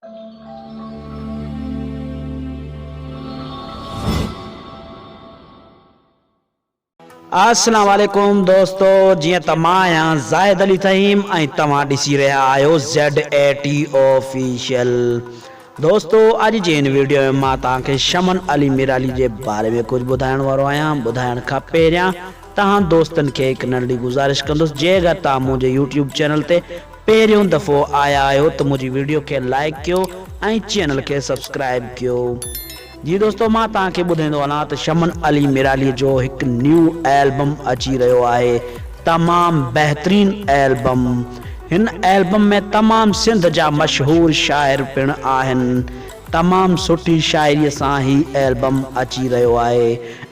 السلام عليڪم دوستو جيئن ته مان آهيان زاهد علي ٿهيم ۽ توهان ڏسي رهيا آهيو زيڊ اي ٽي آفيشل دوستو اڄ جي هن ويڊيو ۾ مان توهان کي شمن علي ميرالي جي باري ۾ ڪجهه ٻڌائڻ وارو آهيان ٻڌائڻ کان پهريان توهان دوستن کي هڪ ننڍڙي گذارش ڪندس جي اگر توهان منهنجي يوٽيوب چينل تي پهريون دفعو آيا آهيو ته منهنجي ويڊيو کي لائيڪ ڪيو ۽ چينل کي سبسڪرائيب ڪيو. جي دوستو مان توهان کي ٻڌائيندو هلان ته شمن علي ميرالي جو هڪ نيو البم اچي رهيو آهي تمام بهترين البم هن البم ۾ تمام سنڌ جا مشهور شاعر پڻ آهن تمام سٺي شاعري سان هي البم اچي رهيو آهي.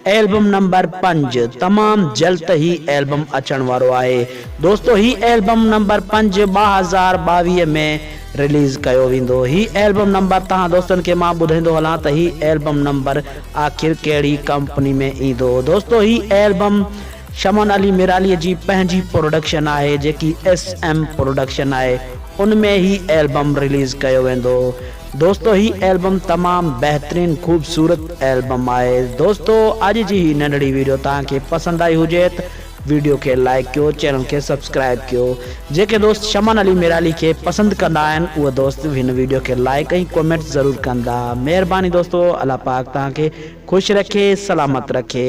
البم نمبر پنج تمام جلد هي البم اچڻ وارو آهي. دوستو هي البم نمبر پنج 2022 ۾ رليز ڪيو ويندو. هي البم نمبر توهان دوستن کي مان ٻڌائيندو هلان ته هي البم نمبر آخر ڪهڙي ڪمپني ۾ ايندو. دوستو هي البم شمن علي ميرالي جي پنهنجي پروڊڪشن آهي جيڪي ايس ايم پروڊڪشن آهي ان ۾ هي البم رليز ڪيو ويندو. دوستو هي البم تمام بهترين خوبصورت البم آهي دوستو اڄ جي هي ننڍڙي ويڊيو توهان کي پسند آئي هجي ته ويڊيو کي لائيڪ ڪيو چينل کي سبسڪرائيب ڪيو جيڪي دوست شمن علي ميرالي کي پسند ڪندا آهن اهي دوست هن ويڊيو کي لائيڪ ۽ ڪمينٽ ضرور ڪندا مهرباني دوستو الله پاڪ توهان کي خوش رکي سلامت رکي.